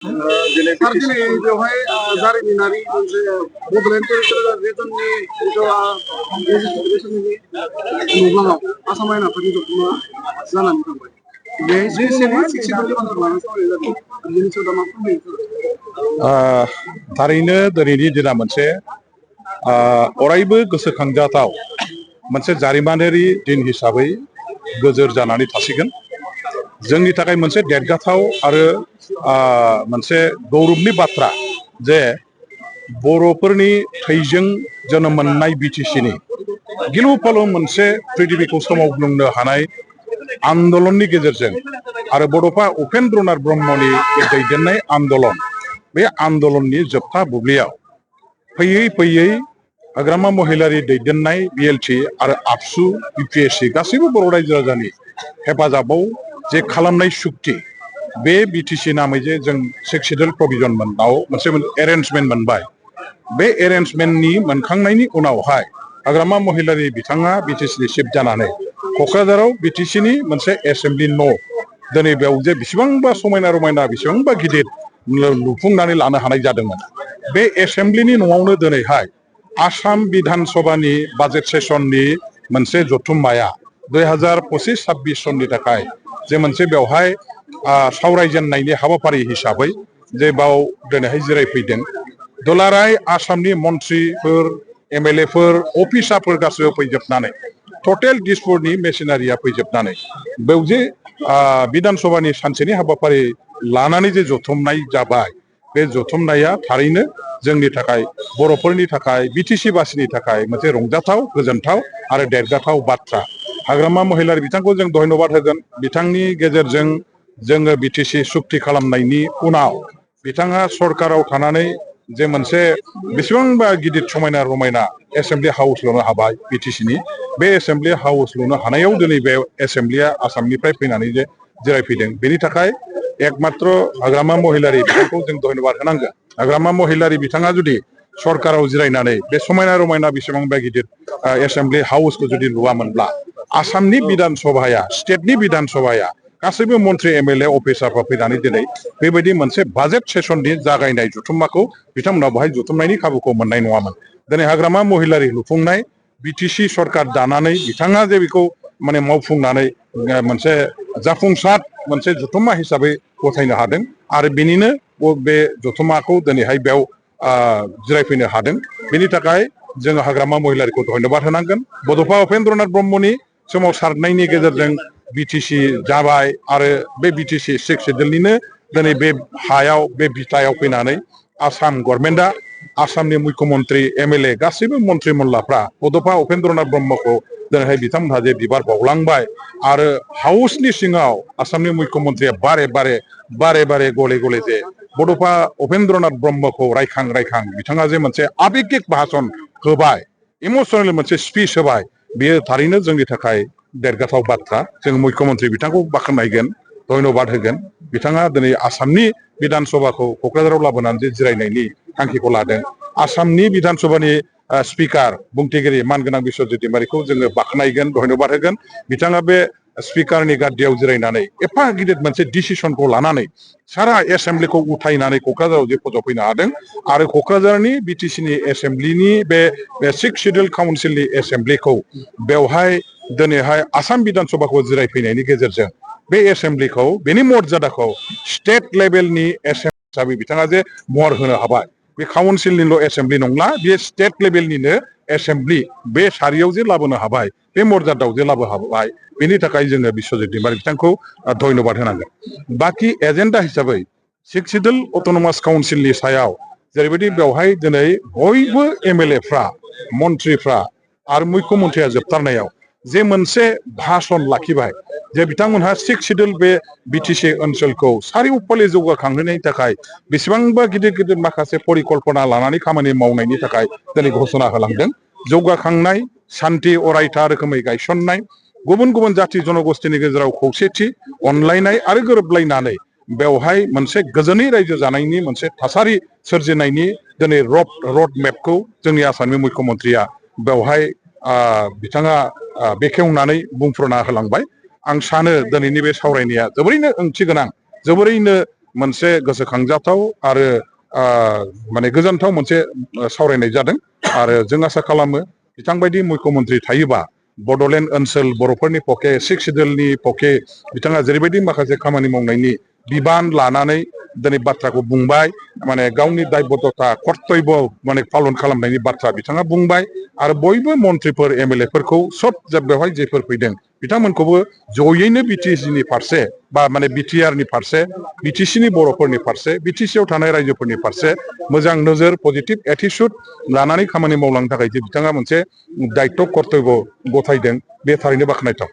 दिनै बेवहाय जारिमिनारि मोनसे बड'लेण्ड टेरिटरियेल रिजननि मुगाङाव आसाम आयेन आफादनि जथुम्मा जानानै थांबाय। बे स्पेसियेलि सिक्सटिथुनि बाथ्राखौ लानानै सावरायनाय जादों। बेनि सायाव दा मा फोरमायनो? थारैनो दिनैनि दिना मोनसे अरायबो गोसोखांजाथाव मोनसे जारिमिनारि दिन हिसाबै गोजोर जानानै थासिगोन। जोंनि थाखाय मोनसे देरगाथाव आरो मोनसे गौरबनि बाथ्रा जे बर'फोरनि थैजों जोनोम मोननाय बिटिसिनि गिलु फालु मोनसे प्रिथिबिखौ सोमावग्लुंनो हानाय आन्दलननि गेजेरजों आरो बड'फा उपेन्द्रनाथ ब्रह्मनि दैदेननाय आन्दलन, बे आन्दलननि जोबथा बुब्लियाव फैयै फैयै हाग्रामा महिलारि दैदेननाय बिएलटि आरो आबसु बिपिएससि गासैबो बर' रायजो राजानि हेफाजाबाव जे खालामनाय सुक्ति, बे बिटिसि नामै जे जों सिक्स सिडिउल प्रभिजन मोनसे एरेन्जमेन्ट मोनबाय। बे एरेन्जमेन्टनि मोनखांनायनि उनावहाय हाग्रामा महिलारि बिथाङा बिटिसिनि चिफ जानानै क'क्राझाराव बिटिसिनि मोनसे एसेम्बलि न' दिनै बेयाव जे बेसेबांबा समायना रमायना बेसेबांबा गिदिर लुफुंनानै लानो हानाय जादोंमोन। बे एसेम्बलिनि न'आवनो दिनैहाय आसाम बिधान सभानि बाजेट सेसननि मोनसे जथुम्माया 2025-26 सननि थाखाय जे मोनसे बेवहाय सावरायजेननायनि हाबाफारि हिसाबै जे बाव दिनैहाय जिरायफैदों। दुलाराय आसामनि मन्थ्रिफोर, एमएलएफोर, अफिसारफोर गासैबो फैजोबनानै टटेल दिसपुरनि मेसिनारिया फैजोबनानै बेव जे बिधान सभानि सानसेनि हाबाफारि लानानै जे जथुमनाय जाबाय, बे जथुमनाया थारैनो जोंनि थाखाय बर'फोरनि थाखाय बिटिसि बासिनि थाखाय मोनसे रंजाथाव, गोजोनथाव आरो देरगाथाव बाथ्रा। हाग्रामा महिलारि बिथांखौ जों धन्यबाद होगोन। बिथांनि गेजेरजों जोङो बिटिसि सुक्ति खालामनायनि उनाव बिथाङा सरकाराव थानानै जे मोनसे बेसेबांबा गिदिर समायना रमायना एसेम्बलि हाउस लुनो हाबाय बिटिसिनि। बे एसेम्बलि हाउस लुनो हानायाव दिनै बे एसेम्बलिया आसामनिफ्राय फैनानै जे जिरायफैदों, बेनि थाखाय एकमात्र हाग्रामा महिलारि बिथांखौ जों धन्यबाद होनांगोन। हाग्रामा महिलारि बिथाङा जुदि सरकाराव जिरायनानै बे समायना रमायना बेसेबांबा गिदिर एसेम्बलि हाउसखौ जुदि लुवामोनब्ला आसामनि बिधान सभाया, स्टेटनि बिधान सभाया गासैबो मन्थ्रि, एमएलए, अफिसारफ्रा फैनानै दिनै बेबायदि मोनसे बाजेट सेसननि जागायनाय जथुम्माखौ बिथांमोना बेहाय जथुमनायनि खाबुखौ मोननाय नङामोन। दिनै हाग्रामा महिलारि लुफुंनाय बिटिसि सरकार दानानै बिथाङा जे बेखौ माने मावफुंनानै मोनसे जाफुंसार मोनसे जथुम्मा हिसाबै गथायनो हादों आरो बेनिनो बे जथुम्माखौ दिनैहाय बेयाव जिरायफैनो हादों। बेनि थाखाय जोङो हाग्रामा महिलारिखौ धन्यबाद होनांगोन। बड'फा उपेन्द्रनाथ ब्रह्मनि सोमावसारनायनि गेजेरजों बिटिसि जाबाय आरो बे बिटिसि सिक्स सिडिउलनिनो दिनै बे हायाव, बे बिथायाव फैनानै आसाम गभर्नमेन्टआ, आसामनि मुख्यमन्त्रि, एमएलए गासैबो मन्त्रि मल्लाफ्रा बड'फा उपेन्द्रनाथ ब्रह्मखौ दिनैहाय बिथांमोनहा जे बिबार बावलांबाय आरो हाउसनि सिङाव आसामनि मुख्यमन्त्रिया बारे बारे गले गले जे बड'फा उपेन्द्रनाथ ब्रह्मखौ रायखां बिथाङा जे मोनसे आबेगिक भाषन होबाय, इमसनेल मोनसे स्पिच होबाय, बेयो थारैनो जोंनि थाखाय देरगाथाव बाथ्रा। जों मुख्यमन्त्रि बिथांखौ बाख्नायगोन, धन्यबाद होगोन। बिथाङा दिनै आसामनि बिधान सभाखौ क'क्राझाराव लाबोनानै जे जिरायनायनि थांखिखौ लादों। आसामनि बिधान सभानि स्पिकार बुंथिगिरि मानगोनां बिस्वजित दैमारिखौ जोङो बाख्नायगोन, धन्यबाद होगोन। बिथाङा बे स्पिकारनि गादियाव जिरायनानै एफा गिदिर मोनसे डिसिसनखौ लानानै सारा एसेम्बलिखौ उथायनानै क'क्राझाराव जे फोजोबफैनो हादों आरो क'क्राझारनि बिटिसिनि एसेम्बलिनि बे सिक्स सिडिउल काउन्सिलनि एसेम्बलिखौ बेवहाय दिनैहाय आसाम बिधान सभाखौ जिरायफैनायनि गेजेरजों बे एसेम्बलिखौ, बेनि मर्यादाखौ स्टेट लेभेलनि एसेम्बलि हिसाबै बिथाङा जे महर होनो हाबाय। बे काउन्सिलनिल' एसेम्बलि नंला, बे स्टेट लेभेलनिनो एसेम्बलि बे सारियाव जे लाबोनो हाबाय, बे मर्यादायाव जे लाबोनो हाबाय, बेनि थाखाय जोङो बिस्वजित दैमारि बिथांखौ धन्यबाद होनांगोन। बाखि एजेन्डा हिसाबै सिक्स सिडिउल अट'नमास काउन्सिलनि सायाव जेरैबायदि बेवहाय दिनै बयबो एमएलएफ्रा, मन्थ्रिफ्रा आरो मुख्यमन्थ्रिया जोबथारनायाव जे मोनसे भाषन लाखिबाय जे बिथांमोनहा सिक्स सिडिउल बे बिटिसि ओनसोलखौ सारिउफाले जौगाखांहोनायनि थाखाय बेसेबांबा गिदिर गिदिर माखासे परिकल्पना लानानै खामानि मावनायनि थाखाय दिनै घोषणा होलांदों। जौगाखांनाय, सान्थि अरायथा रोखोमै गायसननाय, गुबुन गुबुन जाथि जनगोष्ठीनि गेजेराव खौसेथि, अनलायनाय आरो गोरोबलायनानै बेवहाय मोनसे गोजोनै रायजो जानायनि मोनसे थासारि सोरजिनायनि दिनै रड मेपखौ जोंनि आसामनि मुख्यमन्त्रिया बेवहाय बिथाङा बेखेवनानै बुंफोरना होलांबाय। आं सानो दिनैनि बे सावरायनाया जोबोरैनो ओंथि गोनां, जोबोरैनो मोनसे गोसोखांजाथाव आरो माने गोजोनथाव मोनसे सावरायनाय जादों आरो जों आसा खालामो बिथांबायदि मुख्यमन्त्रि थायोबा बड'लेण्ड ओनसोल बर'फोरनि पके सिक्स सिडिउलनि पके बिथाङा जेरैबायदि माखासे खामानि मावनायनि बिबान लानानै दिनै बाथ्राखौ बुंबाय माने गावनि दायबद्धता कर्तब्य माने पालन खालामनायनि बाथ्रा बिथाङा बुंबाय आरो बयबो मन्थ्रिफोर एमएलएफोरखौ सब बेवहाय जेफोर फैदों बिथांमोनखौबो जयैनो बिटिसिनि फारसे बा माने बिटिआरनि फारसे बिटिसिनि बर'फोरनि फारसे बिटिसिआव थानाय रायजोफोरनि फारसे मोजां नोजोर पजिटिभ एटिट्युड लानानै खामानि मावलांनो थाखाय जे बिथाङा मोनसे दायित्व कर्तब्य गथायदों बे थारैनो बाख्नायथाव।